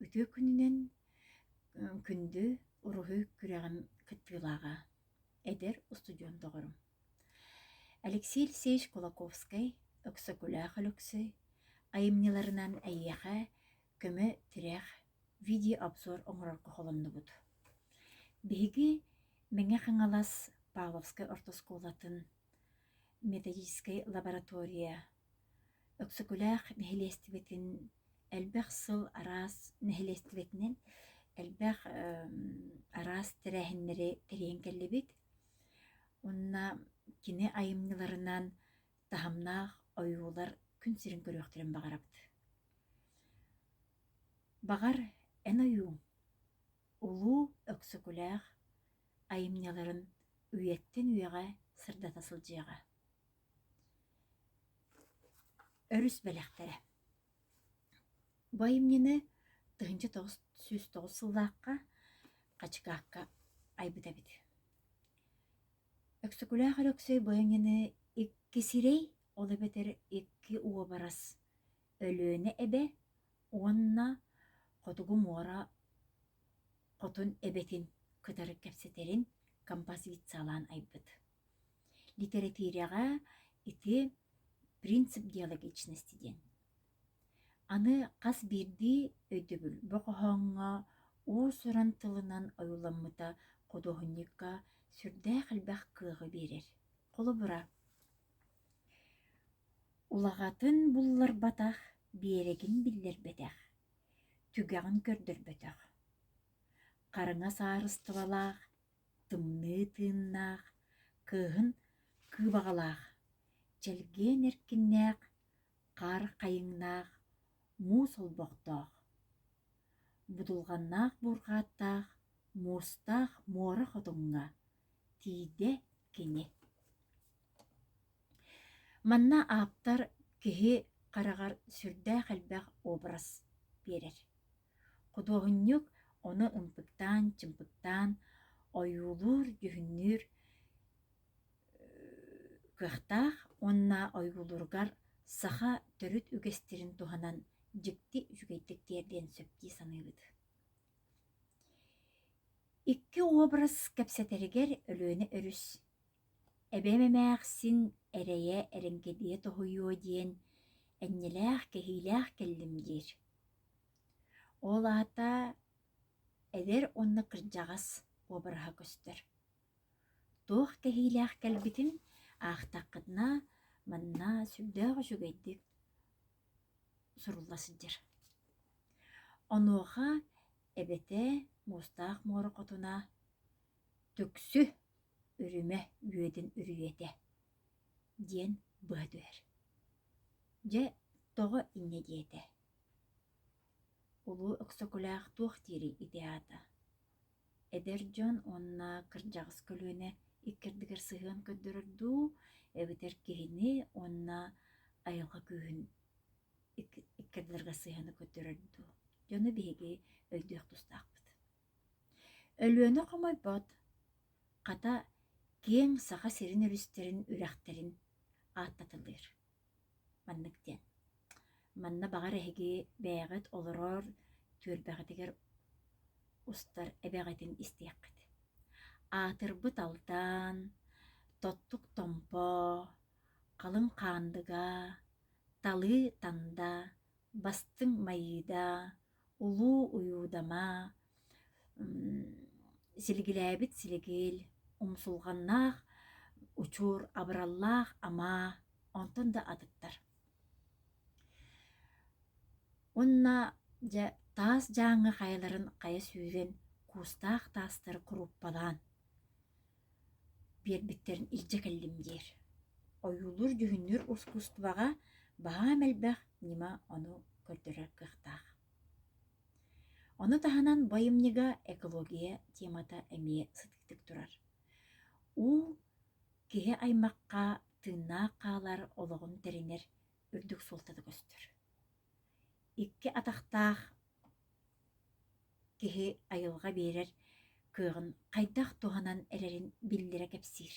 Үтүө күнүнэн күндү уруһуй күрэҕин кыттыылааҕа, эдэр устудьуон доҕорум. Алексей Алексеевич Кулаковскай Өксөкүлээх Өлөксөй айымньыларынан эйиэхэ көмө-тирэх видеообзор оҥорорго холоннубут. Биһиги Мэҥэ Хаҥалас Павловскай орто оскуолатын методическай лаборатория Өксөкүлээх нэһилиэстибэтин элбэх сыл араас нэһилиэстибэтинэн элбэх араас тэрээһиннэри тэрийэн кэллибит. Уонна кини айымньыларынан таһымнаах ойуулар күн сирин көрүөхтэрин баҕарабыт. Баҕар, эн ойууҥ Улуу Өксөкүлээх айымньыларын үйэттэн үйэҕэ сырдата сылдьыаҕа. Өрүс бэлэхтэрэ Бу айымньыны 1909 сыллаахха Хачыкаакка айбыт эбит. Өксөкүлээх Өлөксөй бу айымньыны икки сирэй, ол эбэтэр икки уобарас Өлүөнэ эбэ уонна Хотугу муора хотун эбэтин кытары кэпсэтэрин композициялаан айбыт. Литэрэтиирэҕэ ити принцип диалогичности диэн. Аны хас биирдии өйдөбүл бу хоһооҥҥо уус-уран тылынан ойууламмыта худуоһунньукка сүрдээх элбэх кыаҕы биэрэр. Холобура, улаҕатын булларбатах, биэрэгин биллэрбэтэх, түгэҕин көрдөрбөтөх, хараҥа саарыстыбалаах тымныы тыыннаах, кыыһын кыыбаҕалаах, чэлгиэн эркиннээх, хаар хайыҥнаах, муус олбохтоох, будулҕаннаах буурҕааттаах, муустаах муора хотуҥҥа тиийдэ кини. Манна ааптар киһи хараҕар сүрдээх элбэх образ биэрэр. Худуоһунньук ону ымпыктаан-чымпыктаан ойуулуур-дьүһүннүүр кыахтаах уонна ойуулууругар саха төрүт үгэстэрин туһанан дьикти үчүгэйдик тиэрдиэн сөп дии саныыбыт. Икки образ кэпсэтэригэр Өлүөнэ өрүс Эбэм эмээхсин эрэйэ эрэҥкэдийэ тоһуйуо диэн энньэлээх-кэһиилээх кэллим диир. Ол аата эдэр уонна кырдьаҕас уобараһа көстөр. Туох кэһиилээх кэлбитин аахтаххытына манна сүрдээх үчүгэйдик сурулла сылдьар. Онуоха эбэтэ Муустаах муора хотуна «Түксү, үрүмэ үөдүн үрүйэтэ» диэн быһа түһэр. Дьэ, тоҕо инньэ диэтэ? Улуу Өксөкүлээх туох диирий ити аата? Эдэр дьон уонна кырдьаҕас көлүөнэ иккэрдигэр сыһыан көрдөрөр дуу, эбэтэр киһини уонна айылҕа күүһүн иккэрдилэргэ сыһыаны көрдөрөр дуу? Дьону биһиги өйдүөх тустаахпыт. Өлүөнэ хомойбот, хата киэҥ Саха сирин өрүстэрин үрэхтэрин ааттаталыыр. Маннык диэн. Манна баҕар эһиги бэйэҕит олорор түөлбэҕитигэр устар эбэҕитин истиэххит. Аатырбыт Алдан, Тоттук Томпо, Халыҥ Хаандыга, Талыы Танда, Бастыҥ Майыыда, Улуу Уйуудама, Силигилээбит силигил, Умсулҕаннаах учур, Абыраллаах амаа, онтон да атыттар. Уонна дьэ таас дьааҥы хайаларын хайа сүүрэн куустаах таастары куруппалаан биэрбиттэрин илдьэ кэллим диир. Ойуулуур-дьүһүннүүр ускуустубаҕа баһаам элбэх ньыма ону көрдөрөр кыахтаах. Ону таһынан бу айымньыга экология темата эмиэ сытыытык турар. Уу киһи аймахха тыыннаах хаалар олоҕун тэринэр үрдүк суолтата көстөр. Икки атахтаах киһи айылҕа биэрэр кыаҕын хайдах туһанан эрэрин биллэрэ кэпсиир.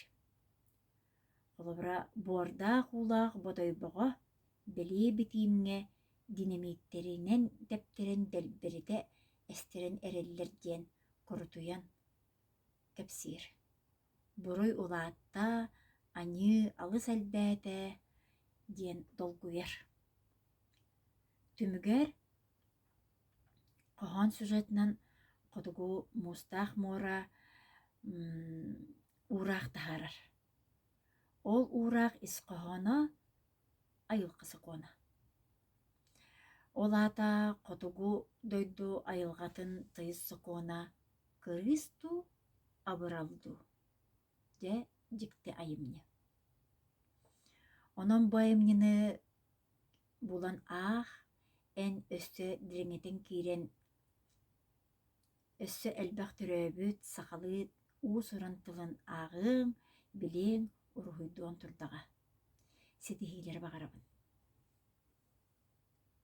Холобура, буордаах уулаах Бодойбоҕо бэлиэ битиимҥэ динэмииттэринэн тэптэрэн дэлбэритэ эстэрэн эрэллэр диэн курутуйан кэпсиир. Буруй улаатта, аньыы алыс элбээтэ диэн долгуйар. Түмүгэр хоһоон сюжетынан Хотугу муустаах муора уураах таһаарар. Ол уураах ис хоһооно айылҕа сокуона. Ол аата хотугу дойду айылҕатын тыйыс сокуона кырыыс дуу, абырал дуу? Дьэ, дьикти айымньы. Онон бу айымньыны булан аах, эн өссө дириҥэтэн киирэн өссө элбэх төрөөбүт сахалыы уус-уран тылын ааҕыаҥ, билиэҥ, уруһуйдуоҥ турдаҕа. Ситиһиилэри баҕарабын.